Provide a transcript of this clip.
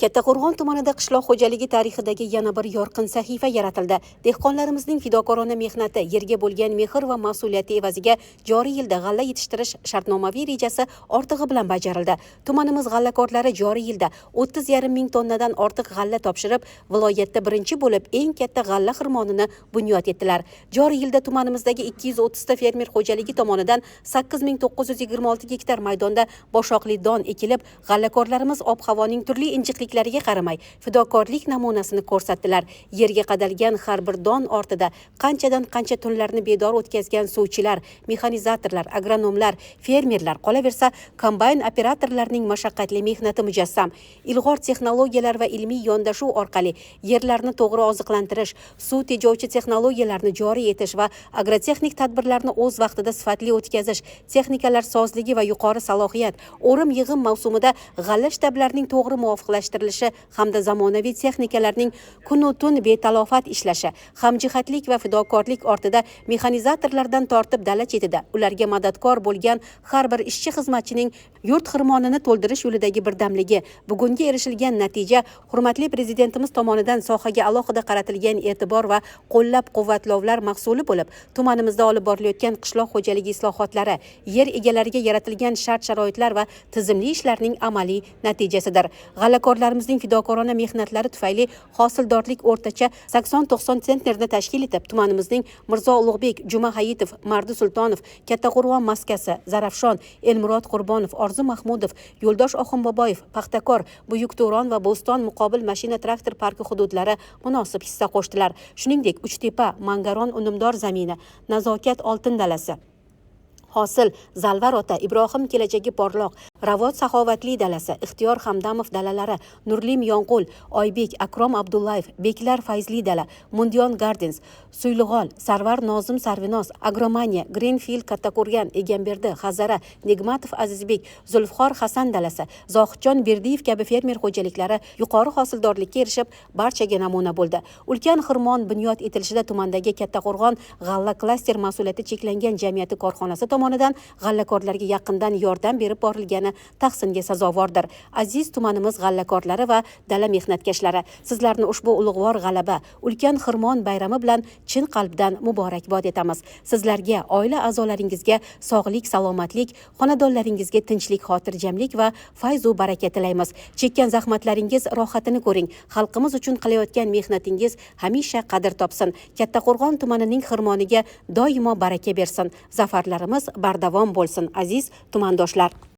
Kattaqo'rg'on tumanida qishloq xo'jaligi tarixidagi yana bir yorqin sahifa yaratildi. Dehqonlarimizning fidokorona mehnati, yerga bo'lgan mehr va mas'uliyati evaziga joriy yilda g'alla yetishtirish shartnomaviy rejasi ortig'i bilan bajarildi. Tumanimiz g'allakorlari joriy yilda 30,5 ming tonnadan ortiq g'alla topshirib, viloyatda birinchi bo'lib eng katta g'alla xirmonini bunyod etdilar. Joriy yilda tumanimizdagi 230 ta fermer xo'jaligi tomonidan 8926 gektar maydonda boshoqli don ekilib, g'allakorlarimiz ob-havoning turli injiqliklariga qaramay fidokorlik namunasini ko'rsatdilar. Yerga qadalgan har bir don ortida qanchadan qancha tunlarni bedor o'tkazgan suvchilar, mexanizatorlar, agronomlar, fermerlar, qolaversa kombayn operatorlarining mashaqqatli mehnati mujassam. Ilg'or texnologiyalar va ilmiy yondashuv orqali yerlarni to'g'ri oziqlantirish, suv tejovchi texnologiyalarni joriy etish va agrotexnik tadbirlarni o'z vaqtida sifatli o'tkazish, texnikalar sozligi va yuqori salohiyat, o'rim-yig'im mavsumida g'alla shtablarining to'g'ri muvofiqlashtirilishi hamda zamonaviy texnikalarning kunu tun betalofat ishlashi, hamjihatlik va fidokorlik ortida mexanizatorlardan tortib dala chetida ularga madadkor bo'lgan har bir ishchi xizmatchining yurt xirmonini to'ldirish yo'lidagi birdamligi, bugunga erishilgan natija hurmatli prezidentimiz tomonidan sohaga alohida qaratilgan e'tibor va qo'llab-quvvatlovlar mahsuli bo'lib, tumanimizda olib borilayotgan qishloq xo'jaligi islohotlari, yer egalariga yaratilgan shart-sharoitlar va tizimli ishlarning amaliy natijasidir. G'allakorlarimizning fidokorona mehnatlari tufayli hosildorlik o'rtacha 80-90 sentnerni tashkil etib, tumanimizning Mirzo Ulug'bek, Juma Hayitov, Mardi Sultonov, Kattaqo'rg'on maskasi, Zarafshon, Elmurod Qurbonov, Orzu Mahmudov, Yo'ldosh Oxunboboyev, Paxtakor, Buyuk Turon va Bo'ston muqobil mashina traktor parki hududlari munosib hissa qo'shdilar. Shuningdek, Uchtepa, Mangaron unumdor zamini, Nazokat oltin dalasi, Hosil, Zalvar ota, Ibrohim kelajagi porloq, Ravot saxovatli dalasi, Ixtiyor Hamdamov dalalari, Nurli Miyonqul, Oybek, Akrom Abdullayev, Beklar Fayzli dala, Mundiyon Gardens, Suylig'ol, Sarvar Nozim Sarvinoz, Agromaniya, Greenfield Kattaqo'rg'on, Egamberdi, Hazara, Nigmatov Azizbek, Zulfixor Hasan dalasi, Zohidjon Berdiyev kabi fermer xo'jaliklari yuqori hosildorlikka erishib, barchaga namuna bo'ldi. Ulkan xirmon bunyod etilishida tumandagi Kattaqo'rg'on g'alla klaster mas'uliyati cheklangan jamiyati korxonasi tomonidan g'allakorlarga yaqindan yordam berib borilgani tahsinga sazovordir. Aziz tumanimiz g'allakorlari va dala mehnatkashlari, sizlarni ushbu ulug'vor g'alaba, ulkan xirmon bayrami bilan chin qalbdan muborakbod etamiz. Sizlarga, oila a'zolaringizga sog'lik, salomatlik, xonadonlaringizga tinchlik, xotirjamlik va fayz u baraka tilaymiz. Chekkan zahmatlaringiz rohatini ko'ring. Xalqimiz uchun qilayotgan mehnatingiz hamisha qadr topsin. Kattaqo'rg'on tumanining xirmoniga doimo baraka bersin. Zafarlarimiz bardavom bo'lsin, aziz tumandoshlar.